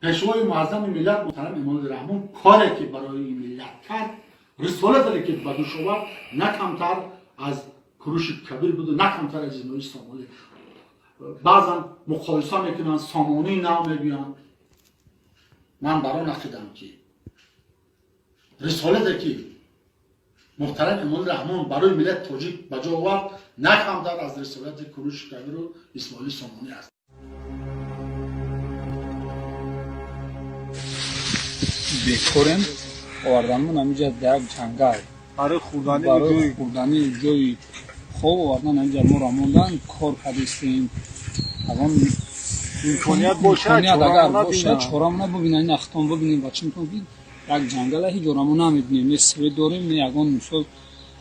Пешвои муаззами миллат муҳтарам Эмомалӣ Раҳмон коре ки барои ин миллат кард, рисолате ки ба дӯш овард, на камтар аз Куруши Кабир буду, на камтар аз Исмоили Сомонӣ. Баъзан муқоиса мекунанд, Сомонии нав мегӯянд. Ман бар он ақидам, ки рисолате ки муҳтарам Эмомалӣ Раҳмон барои миллати тоҷик ба ҷо овард, на камтар аз рисолати Куруши Кабиру Исмоили Сомонӣ аст. Бекорем, оварданмон ҳамиҷа дар як ҷангал барои хӯрданӣ, барои хӯрданӣ, ҷои хоб овардан ҳамиҷа моро мондан, кор кардистем. Ягон имконият бошад, имконият агар бошад, чорамона бибинанд, ин ахтон бибинем, бачимтон ки як ҷангала, ҳеҷ орамо намебинем, не свет дорем, не ягон мисол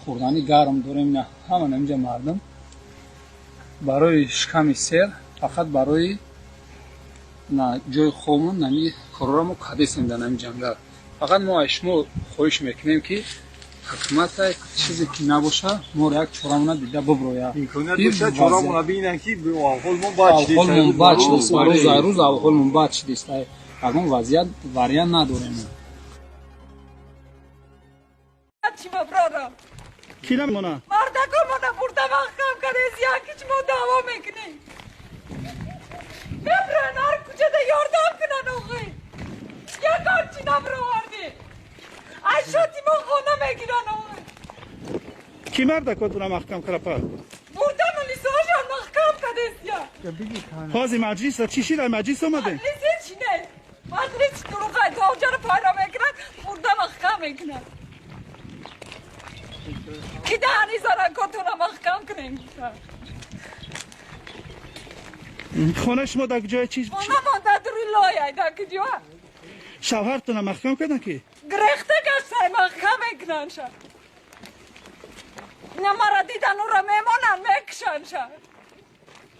хӯрдани гарм дорем, не ҳама. Ҳамиҷа мардум барои шиками сер, фақат барои ҷои хобмон нами корора мо кадесем дар нами ҷангал. Фақат мо аз шумо хоҳиш мекунем, ки ҳукумата чизе ки набоша, моро як чорамона дида биброяд. Имконият бошад, чорамона бинанд, ки аҳволмон бад. Аҳволмон бад шудааст, рӯз аз рӯз аҳволмон бад шудааст, ягон вазъият вариант надорем. Кина мона? Мардакомона бурда маҳкам кардес, якич мо даъво мекунем. Мебран ҳар куҷада, ёрдам кунан охи. Ягон чи набироварди. Айшоти мо хона мегиран охи. Ки мардакотуна маҳкам кара, па? Бурда милисоашон маҳкам кардес я. Ҳозир маҷлиса чӣ шид? Ай маҷлис омаде? Маҷлис ҳеч не. Маҷлис дуруғай тоҷаро пайдо мекунад, бурда маҳкам мекунад. Ки даҳани заракотуна маҳкам кунем. Хонаи шумо дар ҷои чи? Хона мон дар дури лояй, дар куҷо? Шавҳартона маҳкам кардан ки? Гирехта гаштай, маҳкам мекунанд ша. Ина мара дидан, ура мемонанд, мекушанд ша.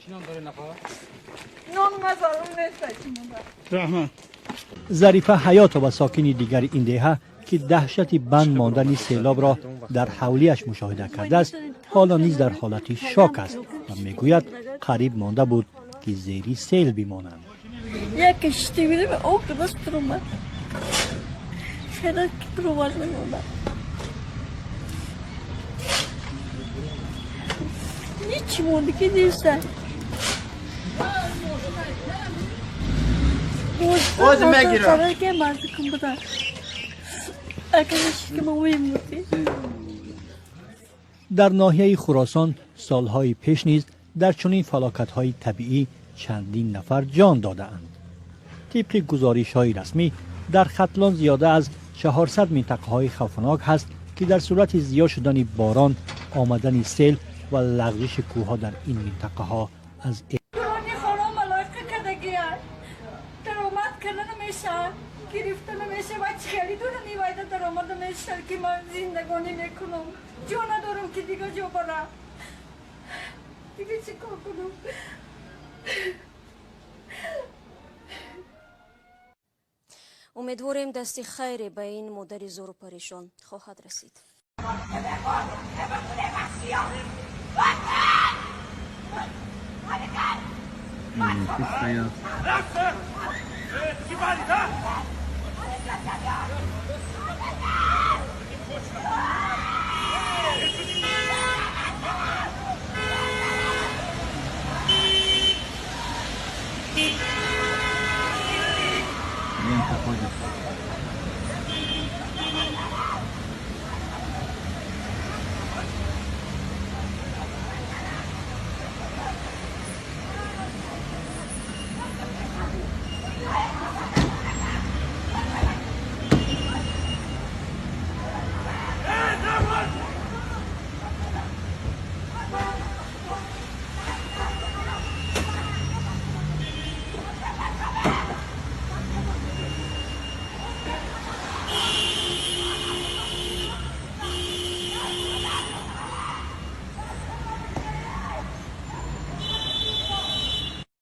Чӣ ном доред, нафар? Ном мазарум неста чӣ монда. Раҳмат. Зарифа Ҳаётова, сокини дигари ин деҳа, ки даҳшати банд мондани селобро дар ҳавлиаш мушоҳида кардааст, ҳоло низ дар ҳолати шок аст ва мегӯяд, қариб монда буд, ки зери сел бимонанд. Як киштӣ будем, об даст омад. Хеле провал мемонад. Ҳеҷ мондагӣ нест. Боз мегирам. Мардикум буда. Акаш ки мо мемурдем. Дар ноҳияи Хуросон солҳои пеш низ дар чунин фалокатҳои табиӣ чандин нафар ҷон додаанд. Тибқи гузоришҳои расмӣ, дар Хатлон зиёда аз 400 минтақаҳои хавфнок ҳаст, ки дар сурати зиёд шудани борон, омадани сел ва лағжиши кӯҳҳо дар ин минтақаҳо аз Рони хона малоиқа кардагия. Даромад карда намешавад, гирифта намешавад. Хеле дурам ивайда даромада мешавад, ки ман зиндагонӣ мекунам. Ҷо надорам, ки дига ҷо барам. Дига чӣ кор кунам? Умедворем, дасти хайре ба ин модари зору парешон хоҳад расид. Лента ходит.